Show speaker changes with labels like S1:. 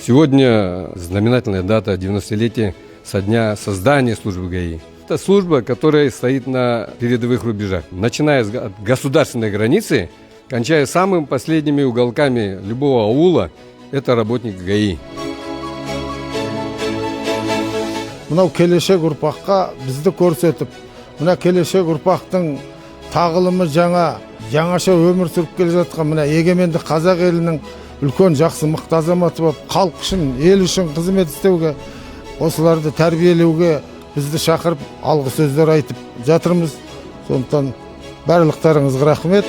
S1: Сегодня знаменательная дата 90-летия со дня создания службы ГАИ. Это служба, которая стоит на передовых рубежах, начиная от государственной границы, кончая самыми последними уголками любого аула, это работник ГАИ.
S2: Мынау келешек ұрпаққа бізді көрсетіп, мына келешек ұрпақтың тағылымы жаңа, жаңаша өмір сүріп келе жатқан мына егеменді қазақ елінің үлкен жақсы мықты азаматы болып, халық үшін, ел үшін қызмет істеуге, осыларды тәрбиелеуге бізді шақырып, алғы сөздер айтып жатырмыз. Сондықтан барлықтарыңызға рахмет.